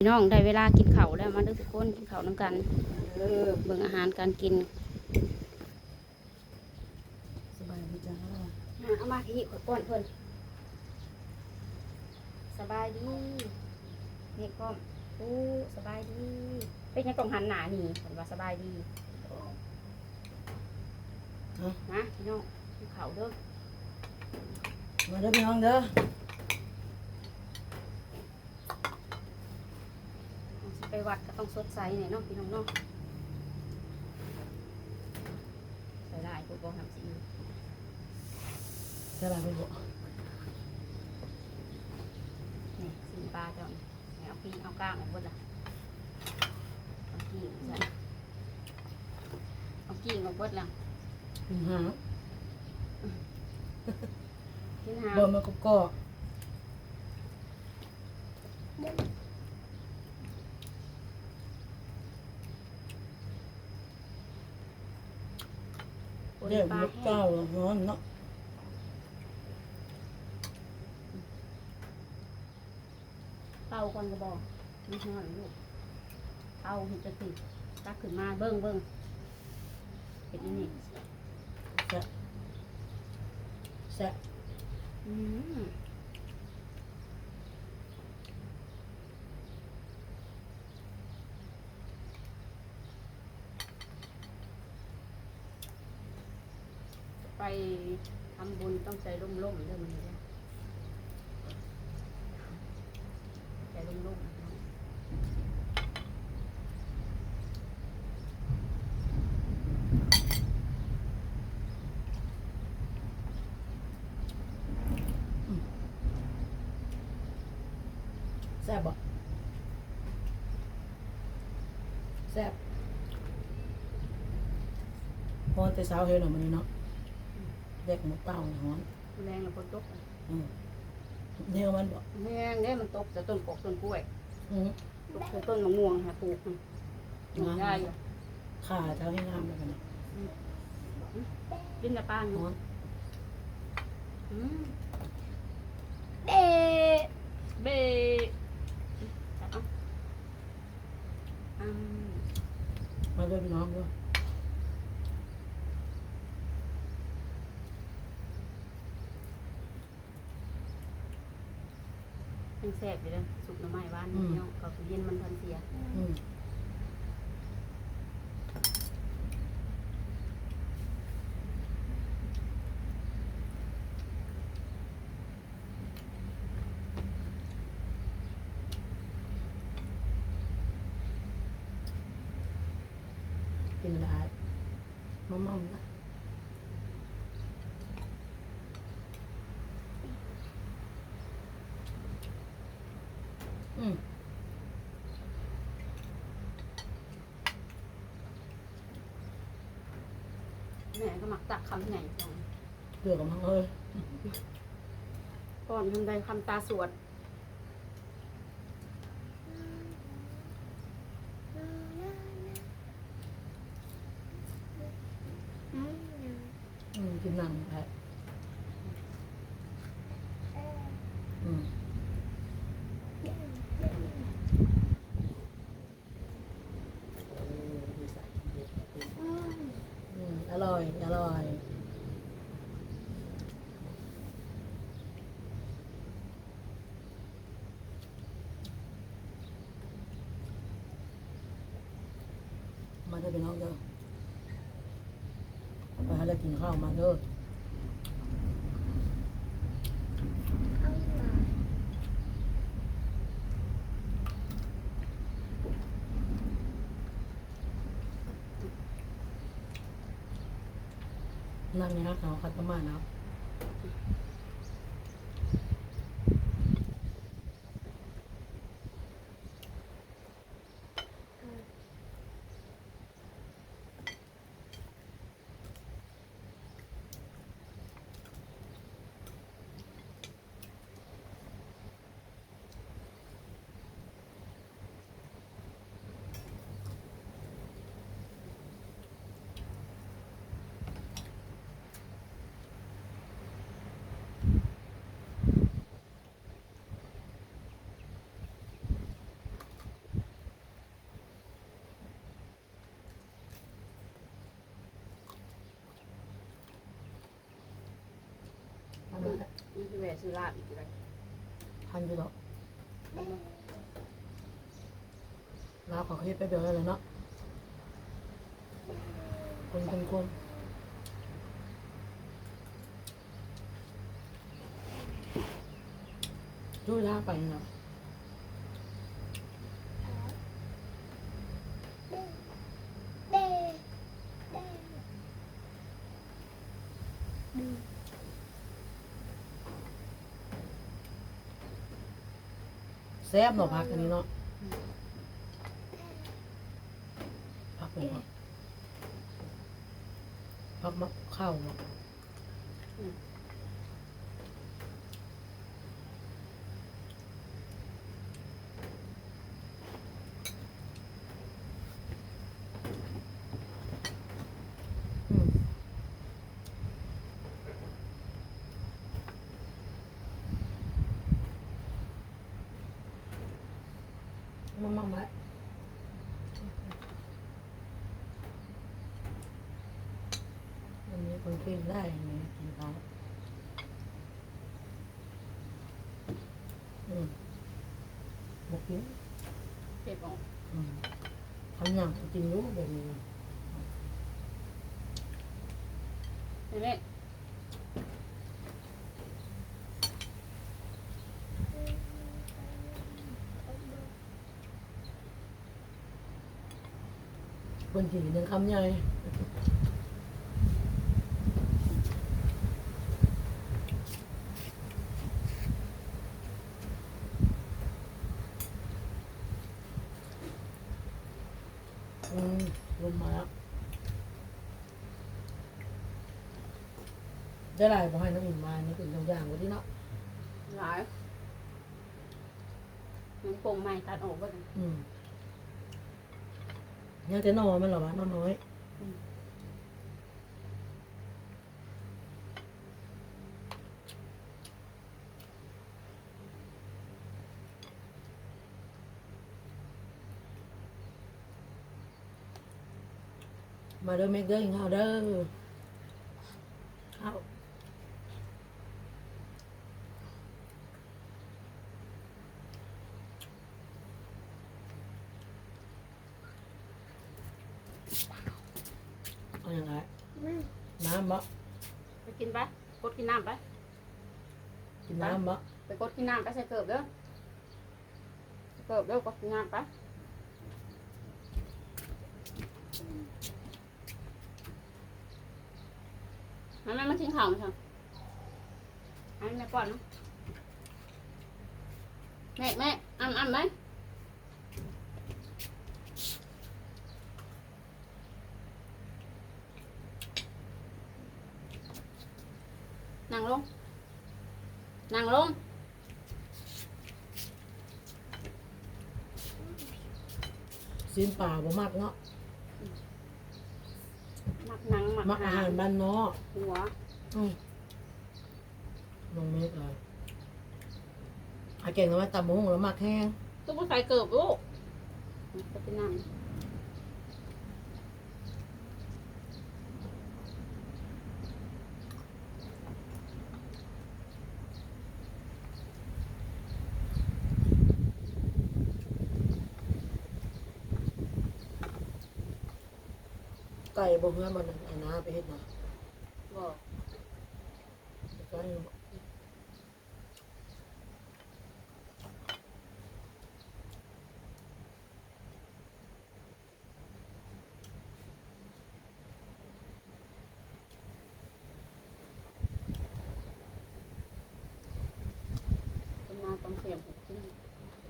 ພີ່ນ້ອງ ໄດ້ເວລາກິນເຂົ້າແລ້ວ ມາເດີທຸກຄົນ ກິນເຂົ້ານຳກັນ ເບິ່ງອາຫານການກິນ. ສະບາຍດີຈ້າ ເອົາມາພີ້ ຂ້ອຍປ້ອນເພິ່ນ. ສະບາຍດີ ເມກພ້ອມ. ໂອ້ ສະບາຍດີ. ເປັນຫຍັງຕ້ອງຫັນໜ້າໜີ? ເພິ່ນວ່າສະບາຍດີ. ມາພີ່ນ້ອງ ກິນເຂົ້າເດີ ມາເດີພີ່ນ້ອງເດີ. ຊິໄປວັດກໍຕ້ອງສົດໃສແດ່ເນາະ ພີ່ນ້ອງເນາະ. ໃສ່ຫຼາຍໂພດບໍ່ ນ້ຳຊີອິ້ວ? ໃສ່ຫຼາຍໂພດບໍ່? ນີ້ ຊີ້ນປາເຈົ້ານີ້ ເອົາປີກເອົາກ້າງອອກເບິດລະ ເອົາກີ້ງໃສ່ ເອົາກີ້ງອອກເບິດລະ. ກິນຫາງ ກິນຫາງ ບໍ່ ມັນກໍກອບ. ແດດມັນເຈົ້າຮ້ອນເນາະ ເປົ່າກ່ອນກະບອກ ມັນຮ້ອນລູກ ເປົ່າເຮັດຈັກຊີ້ ຕັກຂຶ້ນມາເບິ່ງ ເບິ່ງ ເຮັດອັນນີ້ ແຊບ ແຊບ ອືມ. ໄປທຳບຸນຕ້ອງໃຈລົມໆເດີມື້ນີ້ເດີ ໃຈລົມໆ. ອືມ ແຊບບໍ່? ແຊບ ຮ້ອນແຕ່ເຊົ້າເລີຍເນາະມື້ນີ້ເນາະ ແດດມັນເປົ່າຮ້ອນ ແລງແລ້ວຝົນຕົກ. ອືມ ແນວມັນບໍ່ ແຮງເດ້ ມັນຕົກແຕ່ຕົ້ນກອກຕົ້ນກ້ວຍ ອືມ ຕົກແຕ່ຕົ້ນມະມ່ວງຫາປູກ ງາມ ຂາເຈົ້າໃຫ້ງາມແລ້ວກັນ ອືມ ກິນແຕ່ປາ ຮ້ອນ ອືມ ເບ ເບ ອືມ ມາເດີພີ່ນ້ອງເດີ. ຍັງແຊບຢູ່ເດີ ຊຸບໜໍ່ໄມ້ຫວານ ອືມ ພີ່ນ້ອງ ເຂົ້າຕູ້ເຢັນມັນທັນເສຍ ອືມ ກິນໄດ້ ມາມ່ອມນະ. ອືມ ແມ່ກໍມັກຕັກຄຳໃຫຍ່ຈັງ ເກືອກັບມັນເອີຍ ປ້ອນຄຳໃດຄຳຕາສວດ. ອືມ ກິນໜັງແທ້ ອືມ ອືມ ອະລ່ອຍ ອະລ່ອຍ. ມາເດີພີ່ນ້ອງເດີ ມາຫາແລ້ວກິນເຂົ້າ ມາເດີ. ນັ້ນນີ້ເຮົາເຂົ້າຄັດປະມານເນາະ. ອ ໄປຊື້ລາບອີກຢູ່ໃດ໋ ທັນຢູ່ດອກ. ລາວເຂົາເຮັດໄປແບບນັ້ນແຫຼະເນາະ ຄົນເຂັ້ມຂ້ນ. ຢູ່ລາວໄປເນາະ. ແຊບເນາະ ຜັກອັນນີ້ເນາະ ຜັກເປັນ ຜັກມະ ເຂົ້າເນາະ. ອືມ ອືມ ມັນມັກໄດ້ ມັນມີຄົນເກັ່ງໄດ້ ກິນເຂົ້າ. ອືມ ບໍ່ກິນ ເກັບອອກ. ອືມ ຄັນຫຍັງກິນຢູ່ແບບນີ້ ແມ່. ເພິ່ນກິນຍັງຄຳໃຫຍ່. ອືມ ລົມມາແລ້ວ. ໄດ້ຫຼາຍບໍ່ ໃຫ້ນ້ອງອິນມາ ນີ້ເປັນຕົວຢ່າງບໍ່ດີເນາະ. ຫຼາຍ ມັນປົງໃໝ່ ຕັດອອກເບິດ. ອືມ ຍັງແຕ່ໜໍ່ມັນລະວະ ໜໍ່ນ້ອຍ. ອືມ ມາເດີແມັກເດີ ກິນເຂົ້າເດີ ເຂົ້າ. ເອົາຫຍັງອ້າຍ? ອືມ ນ້ຳບໍ? ໄປກິນໄປ ກົດກິນນ້ຳໄປ. ກິນນ້ຳບໍ? ໄປກົດກິນນ້ຳໄປ ໃສ່ເກີບເດີ ໃສ່ເກີບເດີ ກົດກິນນ້ຳໄປ. ມາ ມາ ມາກິນເຂົ້າມາຊະ ໃຫ້ແມ່ປ້ອນນະ ແມ່ ແມ່ ອ້ຳ ອ້ຳໄປ. ນັ່ງລົງ ນັ່ງລົງ. ຊີ້ນປາບໍ່ມັກເນາະ ມັກໜັງ ມັກ ມັກອາຫານ ອາຫານບ້ານນອກ ຫົວ. ອືມ ນ້ອງເມກເອົາ ອາ ແກງໜໍ່ໄມ້ຕຳບັກຫຸ່ງລະມັກແຮງ. ຄືບໍ່ໃສ່ເກີບລູກ ອືມ ໄປກິນນ້ຳ. ໄກບໍ່ ເຮືອນບ່ອນນັ້ນ ໄອ້ນ້າໄປເຮັດນະ? ບໍ່ ໃກ້. ເພິ່ນມາຕ້ອງແຖມໃຫ້ກິນ.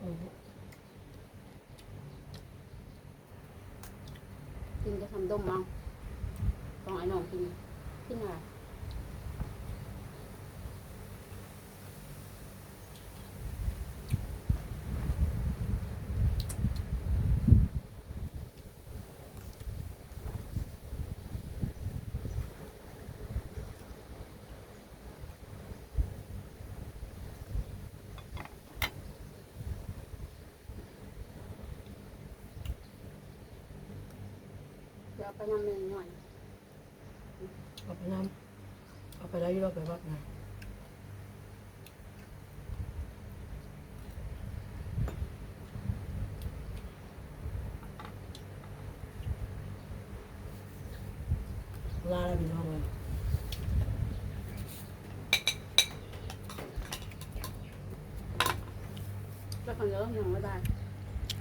ອືມ. ກິນກະຊຳດົມເອົາ ຕ້ອງໃຫ້ນ້ອງກິນ ກິນຫຍັງ? ເອົາໄປນຳແມ່ນ້ອຍ ເອົາໄປນຳ ເອົາໄປໄດ້ຢູ່ດອກ ໄປວັດນະ. ມາແລ້ວພີ່ນ້ອງເອີຍ ແລ້ວເຂົາເລີກຍັງບໍ່ໄດ້.